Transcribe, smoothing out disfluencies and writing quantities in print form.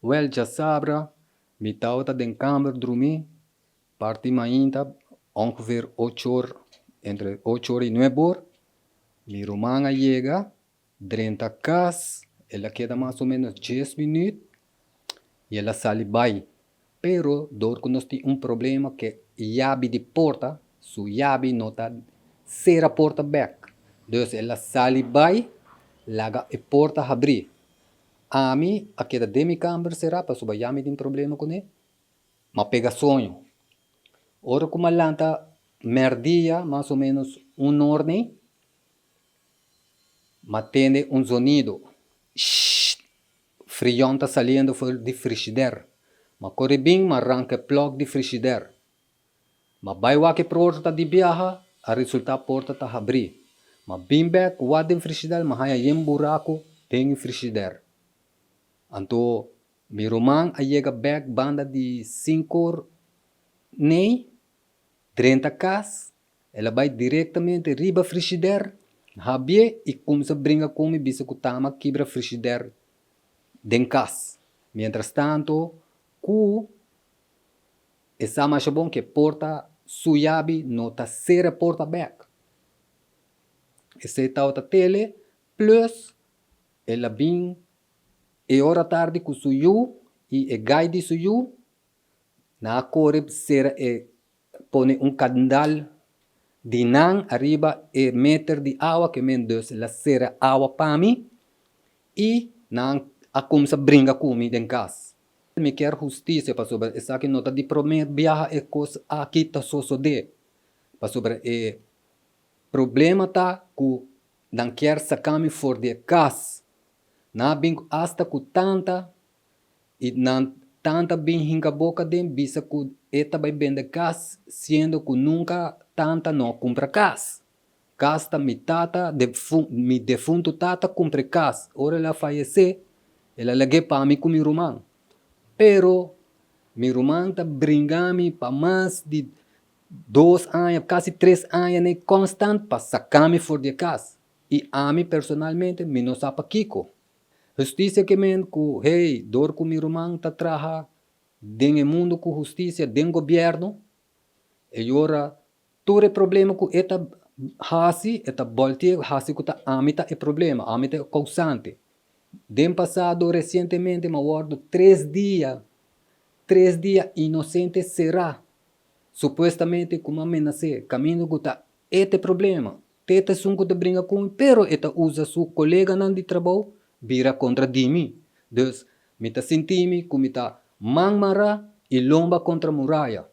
Wèl djasabra mi tabata den kamber drumí parti mainta ongeveer ocho or entre ocho or i nuebe or mi ruman a yega drenta kas el a keda mas o menos dies minüt i el a sali bai pero dor ku nos tin un problema ku e yabi di porta su yabi no ta sera porta bèk dus el a sali bai laga e porta habrí. Ami a keda den mi kamber será pasobra ya mi tin problema kuné. M'a pega soño. Ora ku m'a lanta mèrdia, mas o ménos un or nei, m'a tende un zonido, Shhh! Friòn ta saliendo for di frishider. M'a kore bin, m'a ranka e plòk di frishider. M'a bai wak e porta di biaha, a resultá porta ta habrí. M'a bin bèk wak den frishider, m'a haña yen buraku den e frishider. Anto mi ruman a yega bèk banda di sinkor nei, drenta kas, el a bai direktamente riba frishider, habié i kumsa bringa ku mi bisa ku tama kibra frishider den kas. Mientrastanto ku E sa masha bon ku e porta su yabi no ta sera porta bèk. Esei tabata tele plus el a bin e ora tardi ku su yu i e gai di su yu nan a kore sera e pone un kandal di nan ariba e meter di awa ke men dus el a sera awa pa mi i nan a kumsa bringa ku mi den kas. Mi kier hustisia pasobra esaki no ta di prome biaha e kos aki ta sosode. Pasobra e problema ta ku nan kier saka mi for di e kas. Nan a bin asta ku tanta i nan tanta bin hinka boka den bisa ku e ta bai bende kas siendo ku nunka tanta no a kumpra kas. Kas ta mi tata, mi defuntu tata kumpra e kas. Ora el a fayesé, el a lag'é pa mi ku mi ruman. Pero mi ruman ta bringa mi pa mas di dos aña, kasi tres aña n'e konstant pa saka mi for di e kas. I ami personalmente mi no sa pakiko. Hustisia ke men ku, hey, dor ku mi ruman ta traha den e mundu ku hustisia, den gobièrnu, e ora Tur e problema ku e ta hasi, e ta bòltié hasi ku ta ami ta e problema, ami ta e kousante. Den pasado resientemente mi a wòrdu tres dia, tres dia inosente será, supuestamente ku mi a menas'é, kaminda ku ta e ta e problema, t'e ta esun ku ta bringa ku mi, pero e ta usa su koleganan di trabou bira kontra di mi. Dus, mi ta sinti mi ku mi ta man mará i lomba kontra muraya.